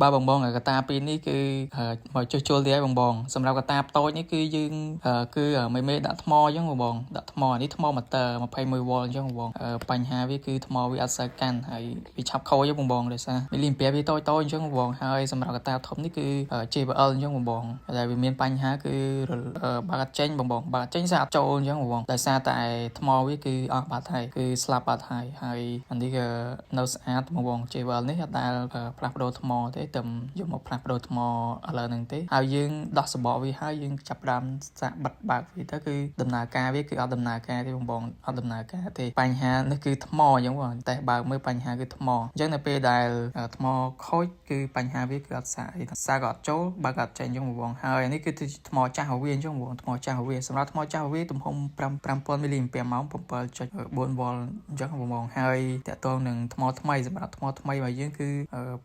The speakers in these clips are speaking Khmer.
បាទបងបងកតាពីរនេះគឺមកជួសជុលទៀតហើយបងបងសម្រាប់កតាតូចនេះគឺយើងគឺមេមេដាក់ថ្មអញ្ចឹងបងបងដាក់ថ្មនេះថ្ម motor 21 V អញ្ចឹងបងបងបញ្ហាវាគឺថ្មវាអត់សូវកាន់ហើយវាឆាប់ខូចបងបងដោយសារមីលីអាំពែវាតូចតូចអញ្ចឹងបងបងហើយសម្រាប់កតាធំនេះគឺ JBL អញ្ចឹងបងបងតែវាមានបញ្ហាគឺបើកអត់ចេញបងបងបើកអត់ចេញសាអត់ចូលអញ្ចឹងបងបងដោយសារតែថ្មវាគឺអស់បាត់ហើយគឺស្លាប់បាត់ហើយហើយអានេះក៏នៅស្អាតបងបង JBL នេះអត់ដែលផ្លាស់ប្ដូរថ្មទេតែយកមកផ្លាស់ប្ដូរថ្មឥឡូវហ្នឹងទេហើយយើងដោះសបកវាហើយយើងចាប់ផ្ដើមសាកបិទបើកវាទៅគឺដំណើរការវាគឺអត់ដំណើរការទេបងបងអត់ដំណើរការទេបញ្ហានេះគឺថ្មអញ្ចឹងបងតែបើកមើលបញ្ហាគឺថ្មអញ្ចឹងនៅពេលដែលថ្មខូចគឺបញ្ហាវាគឺអត់សាកអីសាកក៏អត់ចូលបើកអត់ចេញអញ្ចឹងបងហើយនេះគឺថ្មចាស់របស់វាអញ្ចឹងបងថ្មចាស់របស់វាសម្រាប់ថ្មចាស់របស់វាទំហំ5 5000មីលីអាំពែម៉ោង7.4 V អញ្ចឹងបងបងហើយតកតងនឹងថ្មថ្មីសម្រាប់ថ្មថ្មីរបស់យើងគឺ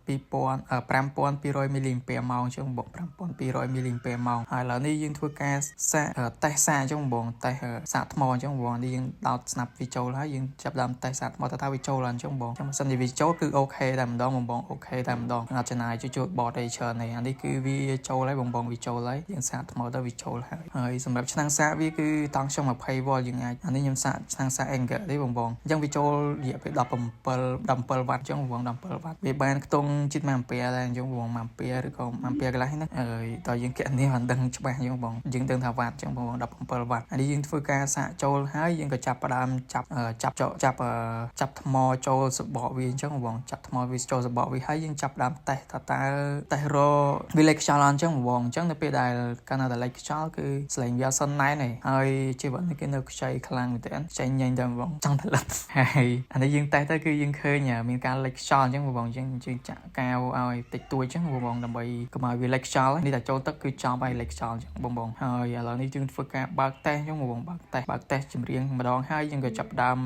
2000 5200មីលីអាំពែម៉ោងអញ្ចឹងបង5200មីលីអាំពែម៉ោងហើយឥឡូវនេះយើងធ្វើការសាកតេស្តសាកអញ្ចឹងបងតេស្តសាកថ្មអញ្ចឹងបងនេះយើងដោតស្នាប់វាចូលហើយយើងចាប់ដើមតេស្តសាកថ្មតើថាវាចូលអញ្ចឹងបងអញ្ចឹងបើសិនជាវាចូលគឺ OK តែម្ដងបងបង OK តែម្ដងអត់ចំណាយជួជួបតអីច្រើនទេអានេះគឺវាចូលហើយបងបងវាចូលហើយយើងសាកថ្មទៅវាចូលហើយហើយសម្រាប់ឆ្នាំងសាកវាគឺតង់ស្យុង20 V យើងអាចអានេះខ្ញុំសាកឆ្នាំងសាក Anker ទេបងបងអញ្ចឹងវាចូលរយៈពេល17 17វ៉ាត់អញ្ចឹងបង17វ៉ាត់វាបានខ្ទង់ជិត1អាំពែដែរអញ្ចឹងបង1អាំពែឬក៏1អាំពែកន្លះហ្នឹងអើយតើយើងគណនាបានដឹងច្បាស់អញ្ចឹងបងយើងដឹងថាវ៉ាត់អញ្ចឹងបង17វ៉ាត់អានេះយើងធ្វើការសាកចូលហើយយើងក៏ចាប់ផ្ដើមចាប់ចាប់ចចាប់ចាប់ថ្មចូលសបកវាអញ្ចឹងបងចាប់ថ្មវាចូលសបកវាហើយយើងចាប់ដើមតេស្តថាតើតេស្តរវាលេខខ្យល់អញ្ចឹងបងអញ្ចឹងនៅពេលដែលកាលណាតែលេខខ្យល់គឺសលេងវាអត់សុនណែនទេហើយជីវិតនេះគេនៅខ្ចីខ្លាំងមែនទែនខ្ចីញញតែបងចង់តែលិតហើយអានេះយើងតេស្តទៅគឺយើងឃើញមានការលេចខ្យល់អញ្ចឹងបងអញ្ចឹងយើងចាក់កាវឲ្យតិចតួចអញ្ចឹងបងដើម្បីកុំឲ្យវាលេចខ្យល់នេះតែចូលទឹកគឺចប់ហើយលេចខ្យល់អញ្ចឹងបងបងហើយឥឡូវនេះយើងធ្វើការបើកតេស្តអញ្ចឹងបងបើកតេស្តបើកតេស្តចម្រៀងម្ដងហើយយើងក៏ចាប់ផ្ដើម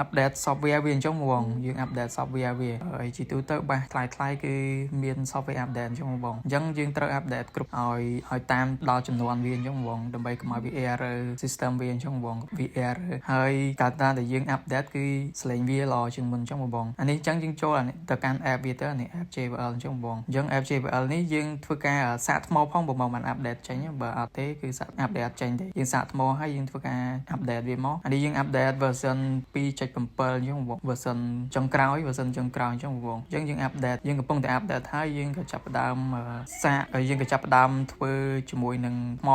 update software វាអញ្ចឹងបងយើង update software វាហើយជាទូទៅបាសថ្លៃថ្លៃគឺមាន software update អញ្ចឹងបងអញ្ចឹងយើងត្រូវ update គ្រប់ឲ្យឲ្យតាមដល់ចំនួនវាអញ្ចឹងបងដើម្បីកុំឲ្យវា error system វាអញ្ចឹងបងវា error ហើយកាលតាដែលយើង update គឺសលេងវាល្អជាងមុនអញ្ចឹងបងអានេះអញ្ចឹងយើងចូលអានេះទៅកាន់ app វាទៅអានេះ app JBL អញ្ចឹងបងអញ្ចឹង app JBL នេះយើងធ្វើការសាកថ្មផងបងបាន update ចេញបើអត់ទេគឺសាក update ចេញទេយើងសាកថ្មហើយយើងធ្វើការ update វាមកអានេះយើង update version 2.7អញ្ចឹងបង version ចុងក្រោយ version ចុងក្រោយអញ្ចឹងបងអញ្ចឹងយើង update យើងកំពុងតែ update ហើយយើងក៏ចាប់ផ្ដើមសាកយើងក៏ចាប់ផ្ដើមធ្វើជាមួយនឹងថ្ម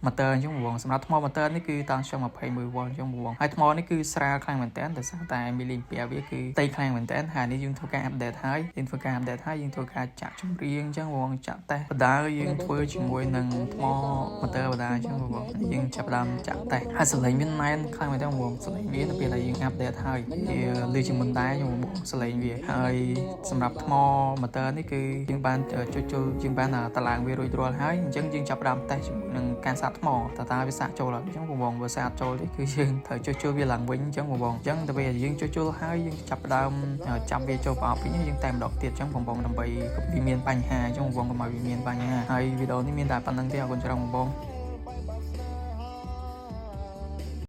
motor អញ្ចឹងបងសម្រាប់ថ្ម motor នេះគឺតង់ស្យុង21 V អញ្ចឹងបងហើយថ្មនេះគឺស្រាលខ្លាំងមែនតើដោយសារតែមីលីអាំពែវាគឺតៃខ្លាំងមែនតើហើយនេះយើងធ្វើការ update ហើយយើងធ្វើការ update ហើយយើងធ្វើការចាក់ចម្រៀងអញ្ចឹងបងចាក់តេស្តបដាយើងធ្វើជាមួយនឹងថ្ម motor បដាអញ្ចឹងបងយើងចាប់ផ្ដើមចាក់តេស្តហើយសលេងវាណែនខ្លាំងមែនតើបងសលេងវានៅពេលដែលយើង update ហើយវាលឺជាងមុនដែរខ្ញុំបងសលេងវាហើយសម្រាប់ថ្ម motor នេះគឺយើងបានជួសជុលយើងបានតឡើងវារួចរាល់ហើយអញ្ចឹងយើងចាប់ផ្ដើមតេស្តជាមួយនឹងការសាកថ្មតើតើវាសាកចូលអត់អញ្ចឹងបងបងបើសាកចូលទេគឺយើងត្រូវជួសជុលវាឡើងវិញអញ្ចឹងបងបងអញ្ចឹងទៅពេលយើងជួសជុលហើយយើងចាប់ផ្ដើមចាំវាចូលប្រអប់វិញយើងតែម្ដងទៀតអញ្ចឹងបងបងដើម្បីវាមានបញ្ហាអញ្ចឹងបងបងកុំឲ្យវាមានបញ្ហាហើយវីដេអូនេះមានតែប៉ុណ្្នឹងទេអរគុណច្រើនបងបង។